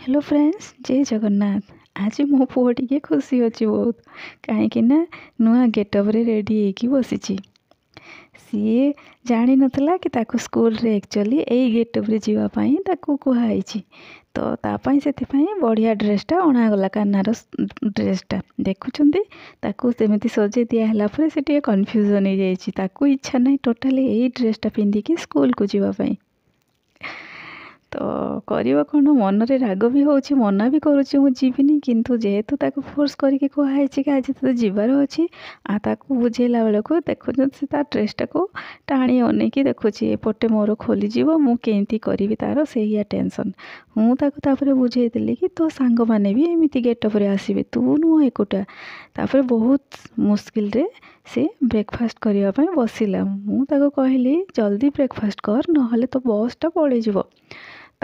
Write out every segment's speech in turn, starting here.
Hello friends, ଜୟ ଜଗନ୍ନାଥ। ଆଜି ମୋ ପୁଅ ଟିକେ ଖୁସି ଅଛି ବହୁତ, କାହିଁକି ନା ନୂଆ ଗେଟଅପ୍ରେ ରେଡ଼ି ହେଇକି ବସିଛି। ସିଏ ଜାଣିନଥିଲା କି ତାକୁ ସ୍କୁଲରେ ଆକ୍ଚୁଆଲି ଏଇ ଗେଟଅପ୍ରେ ଯିବା ପାଇଁ ତାକୁ କୁହାହେଇଛି। ତ ତା ପାଇଁ ସେଥିପାଇଁ ବଢ଼ିଆ ଡ୍ରେସ୍ଟା ଅଣାଗଲା, କାହ୍ନାର ଡ୍ରେସ୍ଟା। ଦେଖୁଛନ୍ତି, ତାକୁ ସେମିତି ସଜେଇ ଦିଆହେଲା ପରେ ସେ ଟିକେ କନଫ୍ୟୁଜନ୍ ହେଇଯାଇଛି। ତାକୁ ଇଚ୍ଛା ନାହିଁ ଟୋଟାଲି ଏଇ ଡ୍ରେସ୍ଟା ପିନ୍ଧିକି ସ୍କୁଲକୁ ଯିବା ପାଇଁ। ତ କରିବ କ'ଣ, ମନରେ ରାଗ ବି ହେଉଛି, ମନା ବି କରୁଛି ମୁଁ ଯିବିନି, କିନ୍ତୁ ଯେହେତୁ ତାକୁ ଫୋର୍ସ କରିକି କୁହାହେଇଛି କି ଆଜି ତୋତେ ଯିବାର ଅଛି, ଆଉ ତାକୁ ବୁଝେଇଲା ବେଳକୁ ଦେଖୁଛନ୍ତି ସେ ତା ଡ୍ରେସ୍ଟାକୁ ଟାଣି ଅନେଇକି ଦେଖୁଛି, ଏପଟେ ମୋର ଖୋଲିଯିବ, ମୁଁ କେମିତି କରିବି, ତାର ସେଇଆ ଟେନସନ୍। ମୁଁ ତାକୁ ତାପରେ ବୁଝେଇଦେଲି କି ତୋ ସାଙ୍ଗମାନେ ବି ଏମିତି ଗେଟଅପ୍ରେ ଆସିବେ, ତୁ ନୁହଁ ଏକୁଟା। ତାପରେ ବହୁତ ମୁସ୍କିଲରେ ସେ ବ୍ରେକଫାଷ୍ଟ କରିବା ପାଇଁ ବସିଲା। ମୁଁ ତାକୁ କହିଲି ଜଲ୍ଦି ବ୍ରେକଫାଷ୍ଟ କର, ନହେଲେ ତୋ ବସ୍ଟା ପଳେଇଯିବ।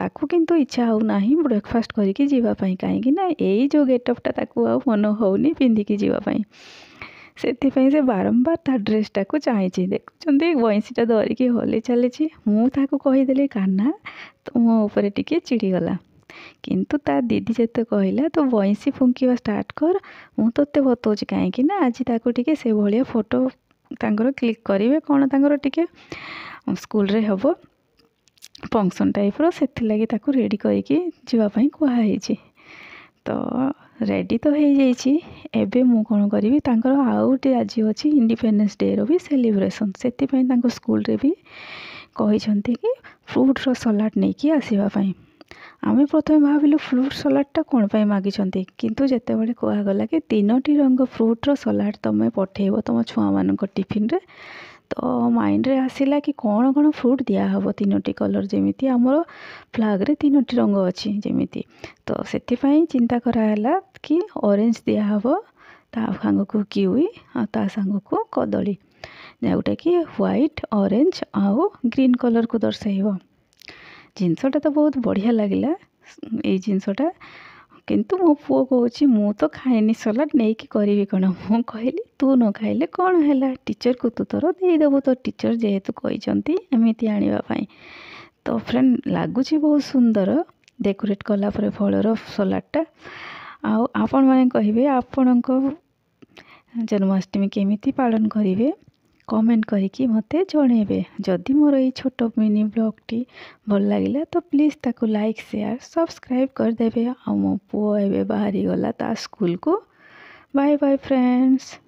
ତାକୁ କିନ୍ତୁ ଇଚ୍ଛା ହେଉନାହିଁ ବ୍ରେକଫାଷ୍ଟ କରିକି ଯିବା ପାଇଁ, କାହିଁକି ନା ଏଇ ଯେଉଁ ଗେଟଅପ୍ଟା ତାକୁ ଆଉ ମନ ହେଉନି ପିନ୍ଧିକି ଯିବା ପାଇଁ। ସେଥିପାଇଁ ସେ ବାରମ୍ବାର ତା ଡ୍ରେସ୍ଟାକୁ ଚାହିଁଛି। ଦେଖୁଛନ୍ତି, ବଇଁଶୀଟା ଧରିକି ହଲେଇ ଚାଲିଛି। ମୁଁ ତାକୁ କହିଦେଲି କାହ୍ନା, ତ ମୋ ଉପରେ ଟିକେ ଚିଡ଼ିଗଲା। କିନ୍ତୁ ତା ଦିଦି ଯେତେ କହିଲା ତୁ ବଇଁଶୀ ଫୁଙ୍କିବା ଷ୍ଟାର୍ଟ କର, ମୁଁ ତୋତେ ବତଉଛି, କାହିଁକି ନା ଆଜି ତାକୁ ଟିକେ ସେଭଳିଆ ଫଟୋ ତାଙ୍କର କ୍ଲିକ୍ କରିବେ, କ'ଣ ତାଙ୍କର ଟିକେ ସ୍କୁଲରେ ହେବ ଫଙ୍କସନ୍ ଟାଇପ୍ର, ସେଥିଲାଗି ତାକୁ ରେଡ଼ି କରିକି ଯିବା ପାଇଁ କୁହାହେଇଛି। ତ ରେଡ଼ି ତ ହେଇଯାଇଛି। ଏବେ ମୁଁ କ'ଣ କରିବି, ତାଙ୍କର ଆଉ ଗୋଟେ ଆଜି ଅଛି ଇଣ୍ଡିପେଣ୍ଡେନ୍ସ ଡେର ବି ସେଲିବ୍ରେସନ୍, ସେଥିପାଇଁ ତାଙ୍କ ସ୍କୁଲରେ ବି କହିଛନ୍ତି କି ଫ୍ରୁଟ୍ର ସଲାଡ଼ ନେଇକି ଆସିବା ପାଇଁ। ଆମେ ପ୍ରଥମେ ଭାବିଲୁ ଫ୍ରୁଟ୍ ସଲାଡ଼ଟା କ'ଣ ପାଇଁ ମାଗିଛନ୍ତି, କିନ୍ତୁ ଯେତେବେଳେ କୁହାଗଲା କି 3ଟି ରଙ୍ଗ ଫ୍ରୁଟ୍ର ସଲାଡ଼ ତୁମେ ପଠେଇବ ତୁମ ଛୁଆମାନଙ୍କ ଟିଫିନରେ, ତ ମାଇଣ୍ଡରେ ଆସିଲା କି କ'ଣ କ'ଣ ଫ୍ରୁଟ୍ ଦିଆହେବ, 3ଟି କଲର୍, ଯେମିତି ଆମର ଫ୍ଲାଗ୍ରେ 3ଟି ରଙ୍ଗ ଅଛି ଯେମିତି। ତ ସେଥିପାଇଁ ଚିନ୍ତା କରାହେଲା କି ଅରେଞ୍ଜ ଦିଆହେବ, ତା ସାଙ୍ଗକୁ କିୱି, ଆଉ ତା ସାଙ୍ଗକୁ କଦଳୀ, ଯେଉଁଟାକି ହ୍ୱାଇଟ୍, ଅରେଞ୍ଜ ଆଉ ଗ୍ରୀନ୍ କଲର୍କୁ ଦର୍ଶାଇବ। ଜିନିଷଟା ତ ବହୁତ ବଢ଼ିଆ ଲାଗିଲା ଏଇ ଜିନିଷଟା, କିନ୍ତୁ ମୋ ପୁଅ କହୁଛି ମୁଁ ତ ଖାଏନି ସଲାଡ଼, ନେଇକି କରିବି କ'ଣ? ମୁଁ କହିଲି ତୁ ନ ଖାଇଲେ କ'ଣ ହେଲା, ଟିଚର୍କୁ ତୁ ତୋର ଦେଇଦେବୁ, ତୋ ଟିଚର୍ ଯେହେତୁ କହିଛନ୍ତି ଏମିତି ଆଣିବା ପାଇଁ। ତ ଫ୍ରେଣ୍ଡ, ଲାଗୁଛି ବହୁତ ସୁନ୍ଦର ଡେକୋରେଟ୍ କଲା ପରେ ଫଳର ସଲାଡ଼ଟା। ଆଉ ଆପଣମାନେ କହିବେ ଆପଣଙ୍କ ଜନ୍ମାଷ୍ଟମୀ କେମିତି ପାଳନ କରିବେ, କମେଣ୍ଟ କରିକି ମୋତେ ଜଣାଇବେ। ଯଦି ମୋର ଏଇ ଛୋଟ ମିନି ବ୍ଲଗ୍ଟି ଭଲ ଲାଗିଲା ତ ପ୍ଲିଜ୍ ତାକୁ ଲାଇକ୍, ସେୟାର, ସବସ୍କ୍ରାଇବ୍ କରିଦେବେ। ଆଉ ମୋ ପୁଅ ଏବେ ବାହାରିଗଲା ତା ସ୍କୁଲକୁ। Bye bye friends.